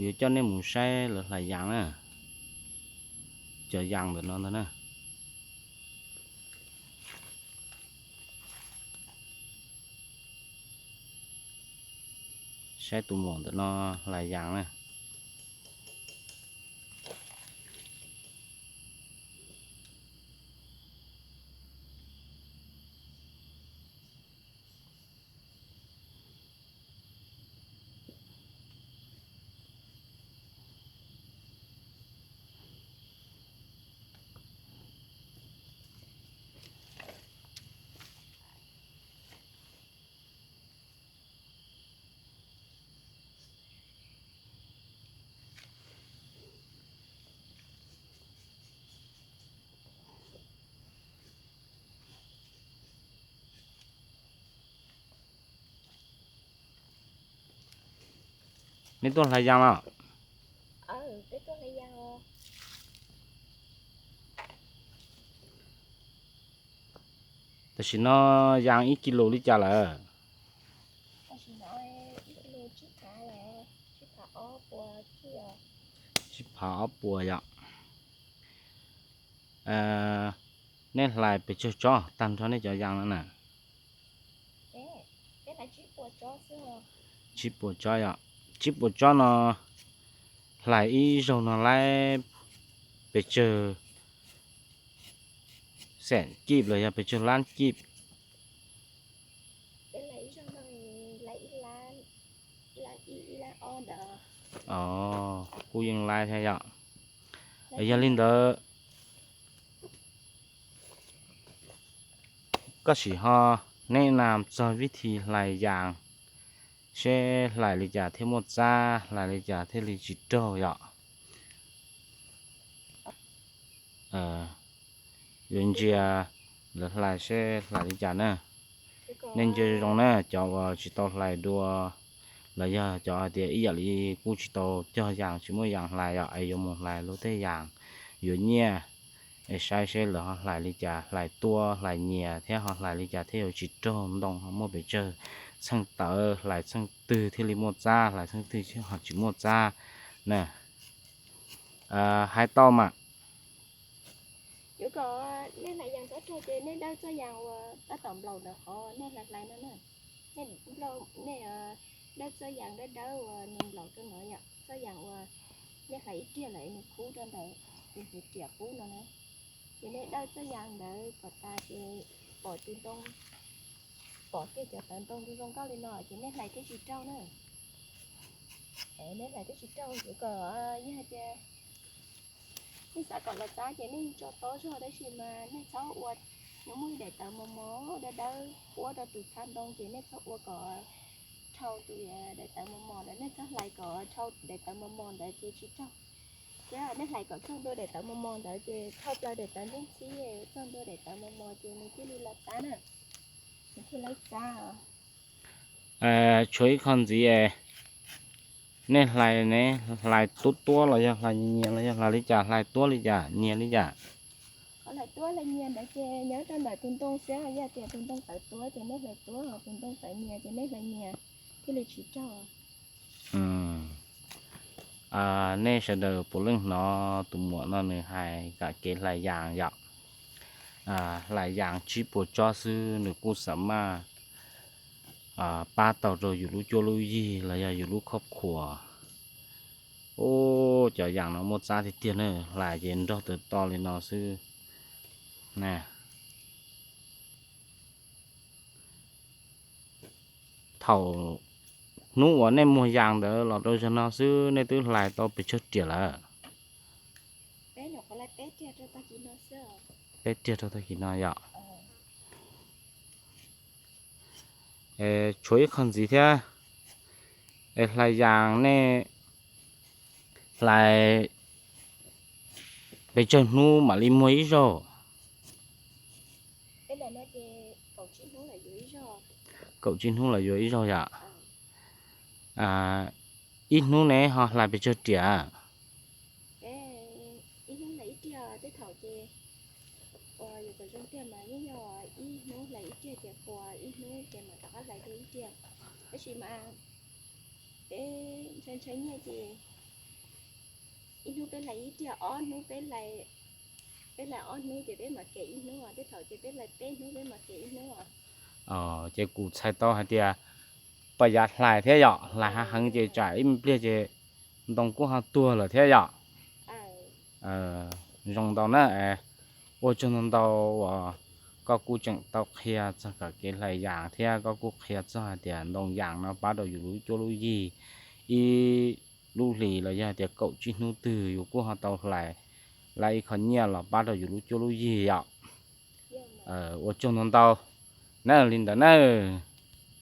Yuav coj nej mus saib lawv hlais yas na, cov yas ntawm no ntag na. Saib tus muam ntawm no hlais yas na. Nej tuaj hlais yas los? Tam sim no yas ib kis lus li cas lawm? Tsib phav ob puas yom. Nej hlais pes tsawg tsob tag nrho nej cov yas no na? Tsib puas tsob yom. Tsib puas tsob no hlais ib zaug no laib pes tsawg xees kib los yog pes tsawg lab kib? Kuj yeej laib thiab yom. Yog li ntawd, koj sim ho nes nam txog vib thi hlais yas, seb hlais li cas thiaj muaj txab, hlais li cas thiaj li tsis raug yom. Yuav ntsia lawv hlais seb hlais li cas na. Nej ntsia zoo zoo na, cov uas tsis tau hlais dua los yog cov hais tias ib yam li kuj tsis tau cog yas, tsis muaj yas hlais yom, es yuav mus hlais luag tej yas yuav nyiaj, es saib seb lawv ho hlais li cas, hlais tuab hlais nyias thiab ho hlais li cas thiaj yuav tsis raug ntoo, ho muaj pes tsawg txheej tawv, hlais txheej twg thiaj li muaj txab, hlais txheej twg ho tsis muaj txab na. Hais tau mas. Yuav kom nej hlais yas txhob raug ces nej dawb txoj yas uas tab tom nplaum ntawm qhov nej hlais hlais no na. Nej, nej dawb txoj yas dawb dawb uas nws nplaum rau no yom, txoj yas uas nej hlais ib riag lawm nws qub rau ntawm tus hniav riam qub no na. Ces nej dawb txoj yas ntawd kom tas ces pom tus ntoo, pom kiag cov tawv ntoo zoo zoo nkauj li no ces nej hlais thiaj tsis raug na. Nej hlais thiaj tsis raug, yuav kom, yog hais tias nej xav kom los txab ces nej tso tob zog, tab sis mas nej txhob ua, nws muaj ib daim tawv mos mos dawb dawb puab rau tus txhab ntoo ces nej txhob ua kom dhau tus daim tawv mos mos ntawd, nej txhob hlais kom dhau daim tawv mos mos ntawd ces tsis raug. Thiab nej hlais kom txog ntua daim tawv mos mos ntawd ces dhau plaws daim tawv ntxhib ntxhib, txog ntua daim tawv mos mos ces nws thiaj li los txab na, nws thiaj laib txab. Tshuav ib qho ntxiv, nej hlais ne, hlais tuab tuab los yog hlais nyias nyias los yog hlais li cas, hlais tuab li cas nyias li cas? Qhov hlais tuab hlais nyias ntawd ces nyob rau ntawm tus ntoo xwb, yog tias tus ntoo tawv tuab ces nej hlais tuab, ho tus ntoo tawv nyias ces nej hlais nyias thiaj li tsis raug. Nej sawv daws puav leej hnov tus muam no nws hais kam kev hlais yas yom. Hlais yas tsib puas tsob xwb nws kuj xam maj pab tau rau yus lub cuab lub yig los yog yus lub khob khuas. Ub, cov yas no muaj txab tiag tiag na, hlais ces nrog tawm to li no xwb na. Thaum hnub uas nej muag yas ntawd los rau zaum no xwb nej twb hlais tau pes tsawg riam lawm? Peb riam rau tag kis no yom. Tshuav ib qho ntxiv thiab, es hlais yas nej hlais pes tsawg hnub mam li muag ib zaug? Kaum tsib hnub los yuav ib zaug yom. Ib hnub ne ho hlais pes tsawg riam? Tab sis mas peb ntshai ntshai nyiaj ces, tab sis mas peb ntshai ntshai nyiaj ces Ib hnub peb hlais ib tiag, ob hnub peb hlais, peb hlais ob hnub ces peb mam kev ib hnub, tej thaum ces peb hlais peb hnub peb mam kev ib hnub. Ces kuv txhais tau hais tias pab yav hlais thiab yom, hlais hav heev ces tsam ib pliag ces ntoo kuj ho tuag lawm thiab yom. Zoo ntau na. Ua tsaug ntau ntau uas koj kuj tseem tau qhia txog kev hlais yas thiab koj kuj qhia txog hais tias ntoo yas no pab rau yus lub cuab lub yig ib lub hlis los yog tias kaum tsib hnub twg yus kuj ho tau hlais lab ib qho nyiaj los pab rau yus lub cuab lub yig yom. Ua tsaug ntau ntau na, li ntawd na.